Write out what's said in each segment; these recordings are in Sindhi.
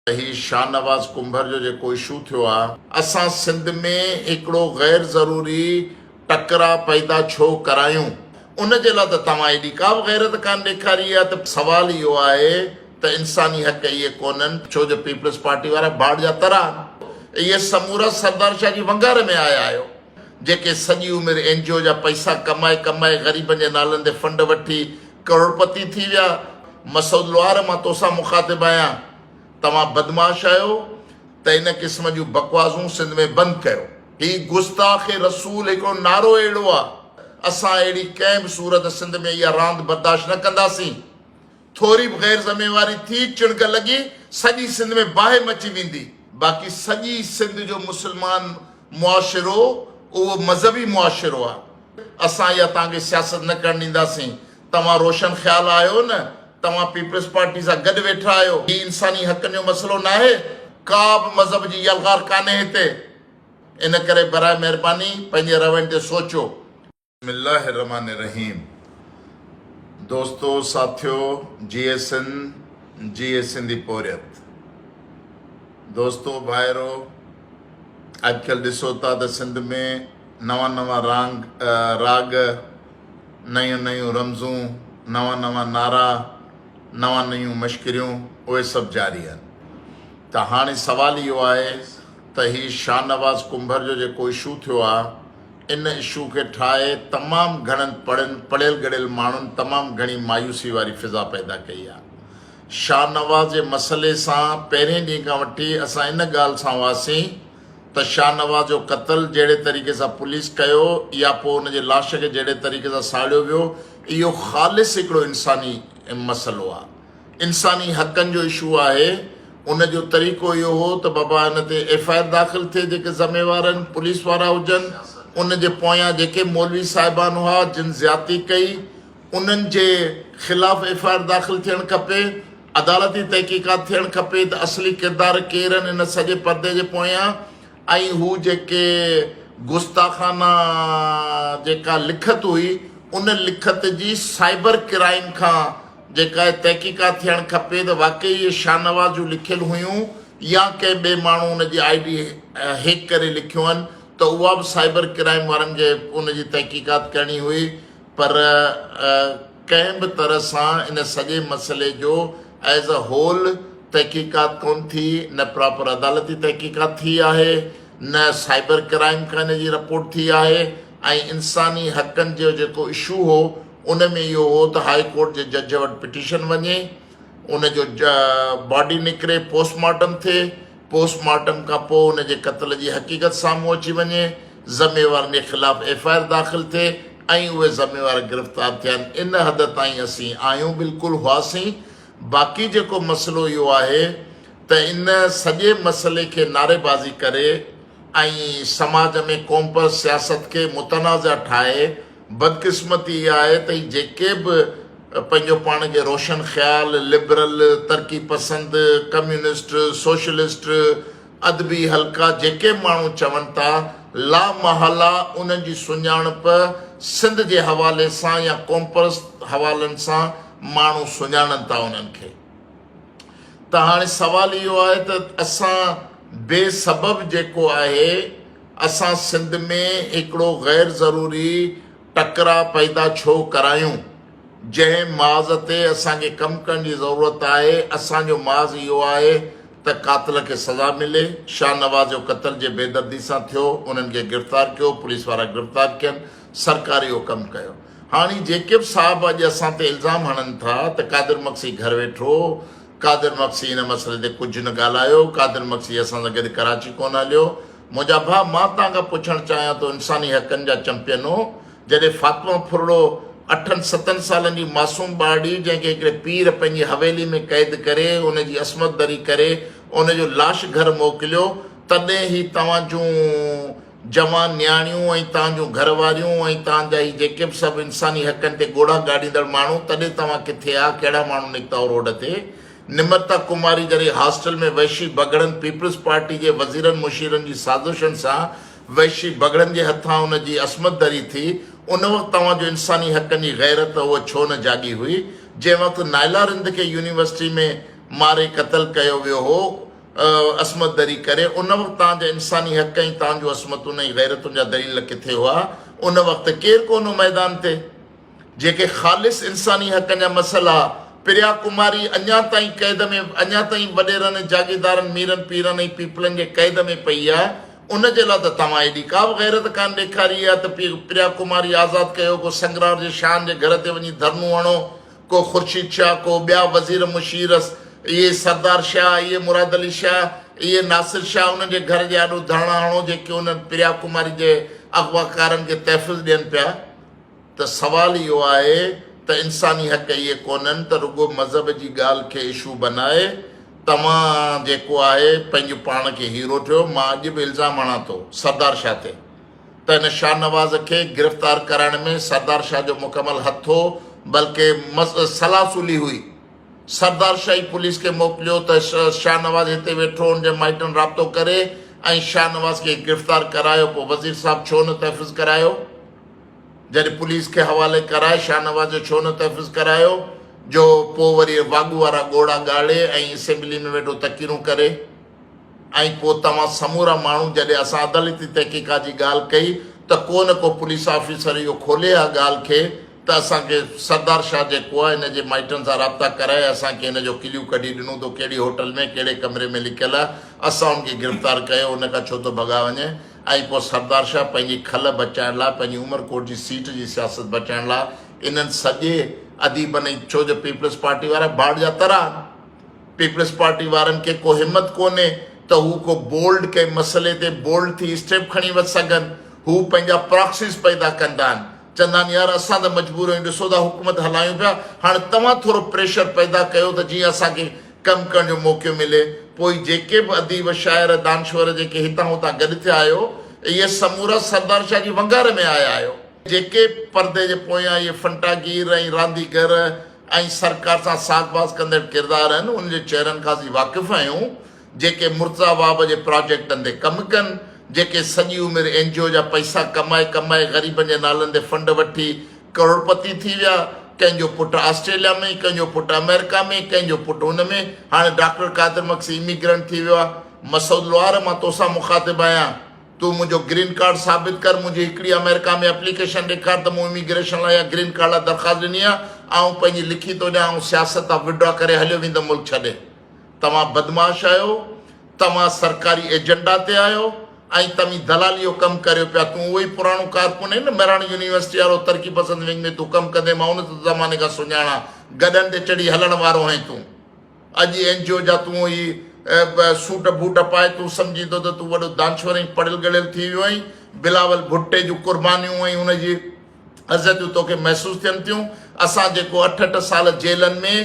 هي شاهنواز ڪنڀر جو جيڪو اشو ٿيو آ. اسان سنڌ ۾ هڪڙو غير ضروري ٽڪرا پيدا ڇو ڪرايون؟ ان جي لاء ته توهان ايڏي ڪا به غيرت ڪانه ڏيکاري آ ته سوال اهو آهي ته انساني حق اهي ڪونهن ڇو جو پيپلز پارٽي وارا ڀاڙ جا ترا آهن. اهي سمورا سردار شاهه جي ونگار ۾ آيا آهيو جيڪي سڄي عمر اين جي او جا پئسا ڪمائي ڪمائي غريبن جي نالن تي فنڊ وٺي ڪروڙپتي ٿي ويا. مسعود لوهار مان توسان مخاطب آهيان. توهان بدمعاش آهيو ته ان قسم جون بڪواسون سنڌ ۾ بند ڪيو. هي گستاخ رسول هڪڙو نعرو اهڙو آ. اسان اهڙي ڪنهن به صورت سنڌ ۾ اها راند برداشت نه ڪنداسين. ٿوري به غير ذميواري ٿي چڻڪ لڳي سڄي سنڌ ۾ باهه مچي ويندي. باقي سڄي سنڌ جو مسلمان معاشرو اهو مذهبي معاشرو آ. اسان اها توهان کي سياست نه ڪرڻ ڏينداسين. توهان روشن خيال آهيو نه؟ توهان پيپلز پارٽي سان گڏ ويٺا آهيو. هي انساني حقن جو مسئلو ناهي. ڪا به مذهب جي يلغار ڪانهي هتي. ان ڪري براء مهرباني پنهنجي روين تي سوچو. بسم الله الرحمٰن الرحيم دوستو ساٿيو جيئي سنڌ جيئي سنڌي پورهيت دوستو ڀائرو اڄڪلهه ڏسو ٿا ته سنڌ ۾ نوان نوان رانگ راڳ نيون نيون رمزون، نوان نوان نعرا، نوان نيون مشڪريون اهي سڀ جاري آهن ته هاڻي سوال اهو آهي ته هي شاهنواز ڪنڀر جو جيڪو اشو ٿيو آهي ان اشو کي ٺاهي تمام گهڻن پڙهن پڙهيل ڳڙهيل ماڻهن تمام گهڻي مايوسي واري فضا پيدا ڪئي آهي. شاهنواز جي مسئلي سان پهرين ڏينهن کان وٺي اسان ان ڳالهه سان هئاسين ته شاهنواز جو قتل جهڙي طريقي سان پوليس ڪيو يا پوء ان جي لاش کي جهڙي طريقي سان ساڙيو ويو اهو خالص هڪڙو انساني مسئلو آهي انساني حقن جو اشو آهي ان جو طريقو اهو هو ته بابا ان تي ايف I R داخل ٿئي جيڪي ذميوار آهن پوليس وارا هجن ان جي پويان جيڪي مولوي صاحبان هئا جن زيادتي ڪئي انهن جي خلاف ايف I R داخل ٿيڻ کپي، عدالتي تحقيقات ٿيڻ کپي ته اصلي ڪردار ڪير آهن ان سڄي پردي جي پويان ۽ هو جيڪي گستاخانه جيڪا لکت هئي ان لکت جي سائبر ڪرائيم کان جيڪا تحقيقات ٿيڻ کپي ته واقعي اهي شاهنواز جون لکيل هيون يا ڪنهن ٻئي ماڻهو ان جي I D هيڪ ڪري لکيون آهن ته اها به سائبر ڪرائيم وارن کي ان جي تحقيقات ڪرڻي هئي. پر ڪنهن به طرح سان ان سڄي مسئلي جو ايز اي هول تحقيقات ڪونه ٿي، نه پراپر عدالتي تحقيقات ٿي آهي، نه سائبر ڪرائيم کان ان جي رپورٽ ٿي آهي ۽ انساني حقن جو جيڪو اشو هو ان ۾ اهو هو ته هاء ڪورٽ جي جج وٽ پٽيشن وڃي، ان جو باڊي نڪري پوسٽ مارٽم ٿئي، پوسٽ مارٽم کان پوء ان جي قتل جي حقيقت سامهون اچي وڃي، ذميوارن جي خلاف ايف I R داخل ٿئي ۽ اهي ذميوار گرفتار ٿين، ان حد تائين اسين آهيون بلڪل هئاسين، باقي جيڪو مسئلو اهو آهي ته ان سڄي مسئلي کي نعريبازي ڪري ۽ سماج ۾ قومپرست سياست کي متنازع ٺاهي بدقسمتي اها آهي ته هي جيڪي به پنهنجو پاڻ کي روشن خيال، لبرل، ترقي پسند، ڪميونسٽ، سوشلسٽ، ادبي حلقا جيڪي به ماڻهو چون ٿا، لامحاله انهن جي سڃاڻپ سنڌ جي حوالي سان يا قومپرست حوالن سان ماڻهو سڃاڻن ٿا انهن کي. ته هاڻي سوال اهو آهي ته اسان بي سبب جيڪو آهي اسان سنڌ ۾ هڪڙو غير ضروري ٽڪرا پيدا ڇو ڪرايون جنهن معاذ تي اسان کي ڪم ڪرڻ جي ضرورت آهي اسان جو معاذ اهو آهي ته قاتل کي سزا ملي شاهنواز جو قتل جي بيدردي سان ٿيو انهن کي گرفتار ڪيو پوليس وارا گرفتار ڪين سرڪار اهو ڪم ڪيو هاڻي جيڪي به صاحب اڄ اسان تي الزام هڻن ٿا ته قادر مگسي گهر ويٺو هو، قادر مگسي ان مسئلي تي ڪجهه نه ڳالهايو، قادر مگسي اسان سان گڏ ڪراچي ڪونه هليو. منهنجا ڀاء مان توهان کان پڇڻ چاهيان ٿو انساني حقن جا چمپينو جڏهن فاطمه ڦرڙو اٺن ستن سالن جي معصوم ٻارڙي جنهن کي هڪڙي پير پنهنجي حويلي ۾ قيد ڪري ان جي عصمت دري ڪري ان جو لاش گهر موڪليو تڏهن هي توهان جون جوان نياڻيون ۽ توهان جون گهر واريون ۽ توهان جا هي جيڪي به سڀ انساني حقن تي ڳوڙها ڳاڙيندڙ ماڻهو تڏهن توهان ڪٿي ها ڪهڙا ماڻهو نڪتا هو روڊ تي نمرتا ڪماري جڏهن هاسٽل ۾ وحشي بگهڙن پيپلز پارٽي جي وزيرن مشيرن جي سازشن سان وحشي بگهڙن جي هٿان ان جي عصمت دري ٿي ان وقت توهان جو انساني حقن جي غيرت هوء ڇو نه جاڳي هئي جنهن وقت نائلا رند کي يونيورسٽي ۾ ماري قتل ڪيو ويو هو. عصمت دري ڪري ان وقت توهان جا انساني حق ۽ توهان جون عصمتون ۽ غيرتن جا دليل ڪٿي هئا؟ ان وقت ڪير ڪونه هو ميدان تي؟ جيڪي خالص انساني حقن جا مسئلا پريا ڪماري اڃا تائين قيد ۾ اڃا تائين وڏيرن ۽ جاگيردارن ميرن پيرن ۽ پيپلن جي قيد ۾ پئي آهي ان جي لاء ته توهان ايڏي ڪا به غيرت ڪانه ڏيکاري آهي ته پريا ڪماري آزاد ڪيو ڪو سنگرار جي شاهن جي گهر تي وڃي ڌرڻو هڻو ڪو خورشيد شاهه ڪو ٻيا وزير مشير اهي سردار شاهه اهي مراد علي شاهه اهي ناصر شاهه انهن جي گهر جي آڏو ڌرڻا هڻو جيڪي انهن پريا ڪماري جي اغواڪارن کي تحفظ ڏين پيا. ته سوال اهو آهي ته انساني حق اهي ڪونهن ته رڳو مذهب جي ڳالهه کي اشو بنائي توهان جيڪو آهي پنهنجو پاڻ کي هيرو ٺهيو مان اڄ به الزام هڻان ٿو سردار شاهه تي ته هن شاهنواز کي گرفتار ڪرائڻ ۾ سردار شاهه جو مڪمل هٿ هو بلڪه صلاح سولي هئي سردار شاهي پوليس کي موڪليو ته شاهنواز هتي ويٺو ان جي مائٽن رابطو ڪري ۽ شاهنواز کي گرفتار ڪرايو پوء وزير صاحب ڇو نه تحفظ ڪرايو. جڏهن پوليس کي حوالي ڪرائي شاهنواز جو ڇو نه تحفظ ڪرايو جو پوء وري واڳو وارا ڳوڙها ڳاڙي ۽ اسيمبلي ۾ ويٺو تقريرون ڪري ۽ پوء توهان سمورا ماڻهو جڏهن اسان عدالتي تحقيقات جي ڳالهه ڪئي ته ڪو نه ڪو پوليس آفيسر اهو کولي ها ڳالهه کي ته اسان کي سردار شاهه جيڪو آهي هن جي مائٽن سان رابطا ڪرائي اسان کي هن جو ڪليو ڪڍي ڏنو ته ڪهڙي هوٽل ۾ ڪهڙي ڪمري ۾ لڪيل آهي اسان ان کي گرفتار ڪيو ان کان ڇو ٿو ڀڳا وڃي ۽ پوء سردار شاهه پنهنجي کل بچائڻ لاء پنهنجي عمرڪوٽ جي سيٽ جي سياست بچائڻ لاء انهن سڄي اديبن ۽ ڇو جو پيپلز پارٽي وارا ڀاڙ جا ترا آهن. پيپلز پارٽي وارن کي ڪو همت ڪونهي ته هو ڪو بولڊ ڪنهن مسئلي تي بولڊ ٿي اسٽيپ کڻي وڌ سگهن. هو پنهنجا پراڪسيز پيدا ڪندا آهن. چوندا آهن يار اسان ته مجبور آهيون ڏسو ٿا حڪومت هلايون پيا هاڻ توهان ٿورو پريشر پيدا ڪيو ته جيئن اسان کي ڪم ڪرڻ جو موقعو ملي. پوء جيڪي به اديب، شاعر، دانشور جيڪي هتان هتان گڏ ٿيا آهيو، اهي سمورا سردار شاهه جي ونگار ۾ آيا آهيو. جيڪي پردي جي پويان اهي فنٽاگير ۽ رانديگر ۽ سرڪار سان ساز باز ڪندڙ ڪردار آهن، انهن جي چهرن کان اسين واقف آهيون. جيڪي مرتضيٰ وهاب جي پراجيڪٽن تي ڪم ڪن، جيڪي سڄي عمر اين جي او جا پئسا ڪمائي ڪمائي غريبن جي نالن تي فنڊ وٺي ڪروڙپتي ٿي ويا، ڪنهن جو پٽ آسٽريليا ۾، ڪنهن جو پٽ آمريڪا ۾، ڪنهن جو پٽ ان ۾، هاڻي ڊاڪٽر قادر مگسي اميگرنٽ ٿي ويو آهي. مسعود لوهار مان توسان مخاطب آهيان، تون منهنجو گرين ڪارڊ ثابت ڪر، منهنجي هڪڙي آمريڪا ۾ اپليڪيشن ڏيکار ته مون اميگريشن لاء يا گرين ڪارڊ لاء درخواست ڏني آهي، آئون پنهنجي لکي ٿو ڏيان، آئون سياست تان وڊرا ڪري هليو ويندم ملڪ ڇڏي. توهان بدمعاش آهيو، توهان سرڪاري ايجنڊا تي آهيو ۽ توهين دلالي جو ڪم ڪريو پيا، تون اهو ئي پراڻو ڪارڪن آهين نه مهراڻ يونيورسٽي وارو ترقي پسند ونگ ۾ تون ڪم ڪندين مان ان زماني کان سڃاڻان، گڏهن تي چڙهي هلڻ وارو آهين تون، اڄ اين جي او جا تون هي سوٽ بوٽ پائي تون سمجهين ٿو ته تون وڏو دانشور ۽ پڙهيل ڳڙهيل ٿي ويو آهين، بلاول ڀٽي جون قربانيون ۽ ان جي اذيتون توکي محسوس ٿين ٿيون، اسان جيڪو اٺ اٺ سال جيلن ۾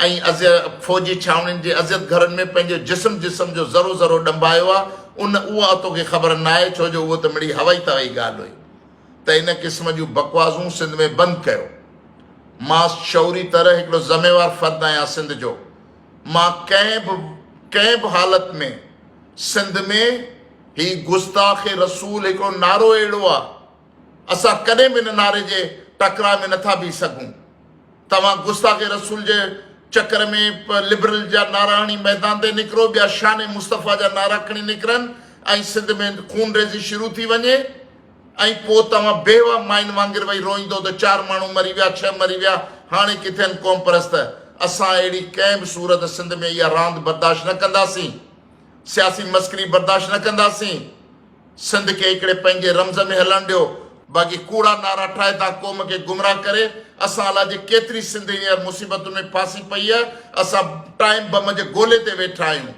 ۽ فوجي ڇانوڻين جي اذيت گهرن ۾ پنهنجو جسم جسم جو ذرو ذرو ڏنڀايو آ، ان اها توکي خبر ناهي ڇو جو اهو ته مڙئي هوائي توائي ڳالهه هئي ته ان قسم جون بڪواسون سنڌ ۾ بند ڪيو. مان شعوري طرح هڪڙو ذميوار فرد آهيان سنڌ جو، مان ڪنهن به ڪنهن به حالت ۾ سنڌ ۾ هي گستاخ رسول هڪڙو نعرو اهڙو آ، اسان ڪڏهن به ان نعري جي ٽڪراء ۾ نٿا بيهي سگهون. توهان گستاخ رسول جي چڪر ۾ لبرل جا نعرا هڻي ميدان تي نڪرو، ٻيا شان مصطفيٰ جا نعرا کڻي نڪرن ۽ سنڌ ۾ خونريزي شروع ٿي وڃي ۽ پوء توهان بيوه ماين وانگر وئي روئيندو ته چار ماڻهو مري ويا، ڇهه مري ويا، هاڻي ڪٿي آهن قومپرست؟ اسان اهڙي ڪنهن به صورت سنڌ ۾ اها راند برداشت نه ڪنداسين. سياسي مسخري برداشت نه ڪنداسين. سنڌ کي هڪڙي پنهنجي رمز ۾ هلڻ ڏيو. باقي ڪوڙا نعرا ٺاهي تان قوم کي گمراهه ڪري اسان الاجي ڪيتري سنڌ هينئر مصيبتن ۾ ڦاسي پئي آهي اسان ٽائيم بم جي گولي تي ويٺا آهيون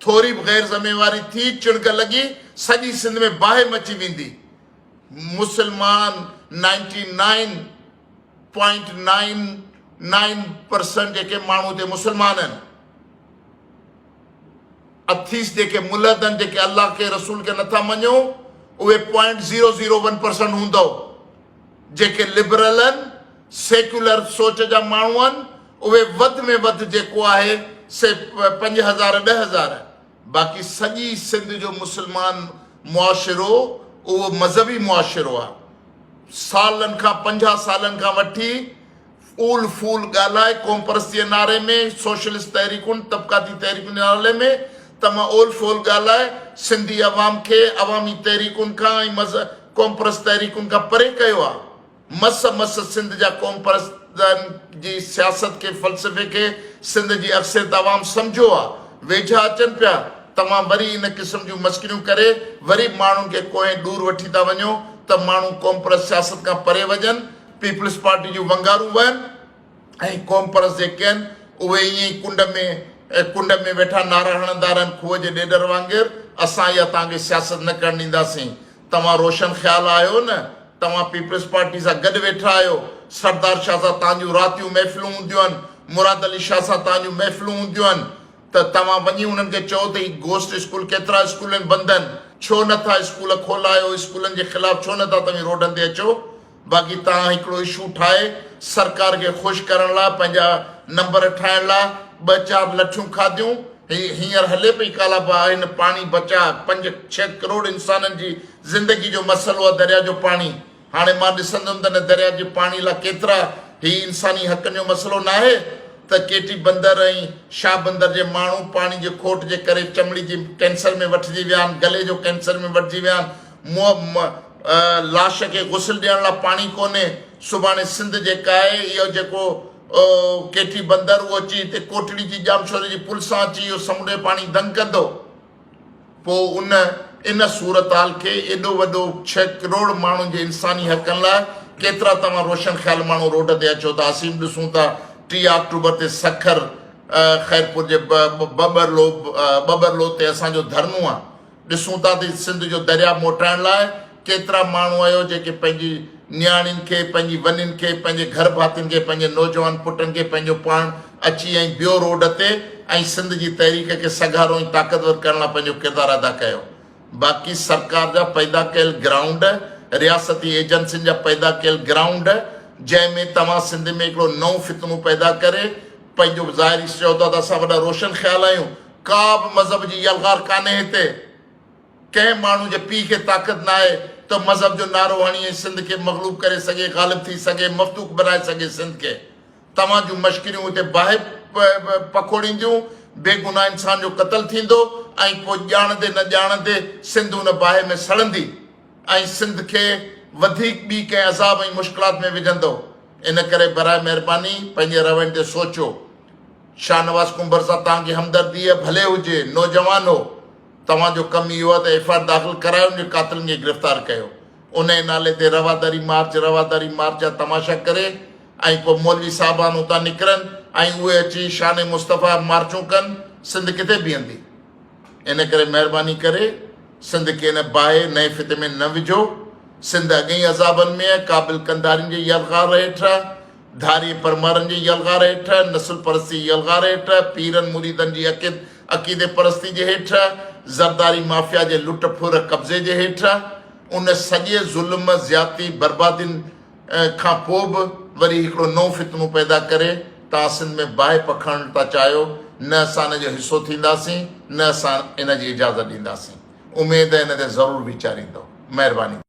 ٿوري به غير ذميواري ٿي چڻگ لڳي سڄي سنڌ ۾ باهه مچي ويندي مسلمان ninety nine point nine nine percent جيڪي ماڻهو هتي مسلمان آهن. اٿيس جيڪي ملحد آهن جيڪي الله کي رسول کي نٿا مڃو اهي point zero zero one percent هوندو جيڪي لبرل آهن سيڪيولر سوچ جا ماڻهو آهن اهي وڌ ۾ وڌ جيڪو آهي سي 5000 10000 باقي سڄي سنڌ جو مسلمان معاشرو اهو مذهبي معاشرو آهي سالن کان 50 سالن کان وٺي اول فول ڳالهائي قومپرستيء نعري ۾، سوشلسٽ تحريڪن، طبقاتي تحريڪن جي نالي ۾ توهان اول فول ڳالهائي سنڌي عوام کي عوامي تحريڪن کان ۽ مذ قومپرست تحريڪن کان پري ڪيو آ. مس مس سنڌ جا قومپرستن جي سياست کي فلسفي کي سنڌ جي اڪثريت عوام سمجهيو آ. ويجها اچن پيا. توهان وري ان قسم جون مسڪريون ڪري وري ماڻهن کي ڪوهين ڏور وٺي ٿا وڃو ته ماڻهو قومپرست سياست کان پري وڃن، پيپلز پارٽي جون ونگارون وهن. ۽ قومپرست جيڪي آهن اهي ائين ئي ڪنڊ ۾ ڪنڊ ۾ ويٺا نعرا هڻندا رهن کوهه جي ڏيڏر وانگر، اسان اها توهان کي سياست نه ڪرڻ ڏينداسين، توهان روشن خيال آهيو نه، توهان پيپلز پارٽي سان گڏ ويٺا آهيو، سردار شاهه سان توهان جون راتيون محفلون هونديون آهن، مراد علي شاهه سان توهان جون محفلون هونديون آهن ته توهان وڃي انهن کي چئو ته هي گوسٽ اسڪول ڪيترا اسڪول آهن بند آهن، ڇو نه ٿا اسڪول کولايو، اسڪولن جي خلاف ڇو نه ٿا توهين روڊن تي اچو. باقي توهان هڪڙو اشو ٺاهي سرڪار کي خوش ڪرڻ لاء پنهنجا نمبر ٺاهڻ لاء ٻه چار لٺيون کاڌيون هي هينئر هلي پئي ڪالا باهه هن پاڻي بچاء پنج ڇهه ڪروڙ انسانن جي زندگي جو مسئلو آهي دريا جو پاڻي هاڻي مان ڏسندم ته هن دريا جي پاڻي لاء ڪيترا هي انساني حقن جو مسئلو ناهي ته ڪيٽي بندر ۽ شاهه بندر جي ماڻهو پاڻي جي کوٽ جي ڪري چمڙي جي ڪينسر ۾ وٺجي ويا آهن گلي جو ڪينسر ۾ وٺجي ويا آهن منهن لاش کي غسل ڏيڻ لاء پاڻي ڪونهي، سڀاڻي سنڌ جيڪا آهي اهو جيڪو ڪيٽي بندر اهو اچي هتي ڪوٽڙي جي ڄامشوري جي پل سان اچي اهو سمنڊ جو پاڻي دنگ ڪندو. پوء ان ان صورتحال کي ايڏو وڏو ڇهه ڪروڙ ماڻهن جي انساني حقن لاء ڪيترا توهان روشن خيال ماڻهو روڊ تي اچو ٿا اسين به ڏسون ٿا 30 آڪٽوبر تي سکر خيرپور جي ٻٻرلو ٻٻرلو تي اسان جو ڌرڻو آهي. ڏسون ٿا ته سنڌ جو درياء موٽائڻ لاء ڪيترا ماڻهو آهيو جيڪي پنهنجي نياڻين کي، پنهنجي ونين کي، پنهنجي گهر ڀاتين کي، پنهنجي نوجوان پٽن کي پنهنجو پاڻ اچي ۽ بيو روڊ تي ۽ سنڌ جي تحريڪ کي سگهارو ۽ طاقتور ڪرڻ لاء پنهنجو ڪردار ادا ڪيو. باقي سرڪار جا پيدا ڪيل گرائونڊ، رياستي ايجنسين جا پيدا ڪيل گرائونڊ جنهن ۾ توهان سنڌ ۾ هڪڙو نئون فتنو پيدا ڪري پنهنجو ظاهري چئو ٿا ته اسان وڏا روشن خيال آهيون ڪا به مذهب جي يلغار ڪانهي هتي. ڪنهن ماڻهو جي پيء کي طاقت ناهي ته مذهب جو نعرو هڻي ۽ سنڌ کي مغلوب ڪري سگهي، غالب ٿي سگهي، مفتوح بنائي سگهي سنڌ کي. توهان جون مشڪريون هتي باهه پکوڙينديون، بيگناهه انسان جو قتل ٿيندو ۽ پوء ڄاڻندي نه ڄاڻندي سنڌ ان باهه ۾ سڙندي ۽ سنڌ کي وڌيڪ ٻي ڪنهن عذاب ۽ مشڪلات ۾ وجهندو. ان ڪري براء مهرباني پنهنجي روين تي سوچو. شاهنواز ڪنڀر سان توهان کي همدردي آهي ڀلي هجي، نوجوان هو، توهان جو ڪم اهو آهي ته ايف I R داخل ڪرايو ان جي قاتلن کي گرفتار ڪيو، انهي نالي تي رواداري مارچ رواداري مارچ جا تماشا ڪري ۽ پوء مولوي صاحبان اتان نڪرن ۽ اهي اچي شان مصطفيٰ مارچون ڪن، سنڌ ڪٿي بيهندي؟ ان ڪري مهرباني ڪري سنڌ کي ان باهه نئين فتني ۾ نه وجهو، سنڌ اڳي ئي عذابن ۾ آهي، ڪابل قنڌارين جي يلغار هيٺ آهي، ڌارين پرمارن جي يلغار هيٺ، نسل پرستي جي يلغار هيٺ، پيرن مريدن جي عقيدي پرستي جي هيٺ، زرداري مافيا جي لٽ ڦر قبضي جي هيٺ، ان سڄي ظلم، زيادتي، بربادين کان پوء به وري هڪڙو نئون فتنو پيدا ڪري توهان سنڌ ۾ باهه پکڙڻ ٿا چاهيو، نه اسان ان جو حصو ٿينداسين، نه اسان ان جي اجازت ڏينداسين. اميد ان تي ضرور ويچاريندؤ. مهرباني.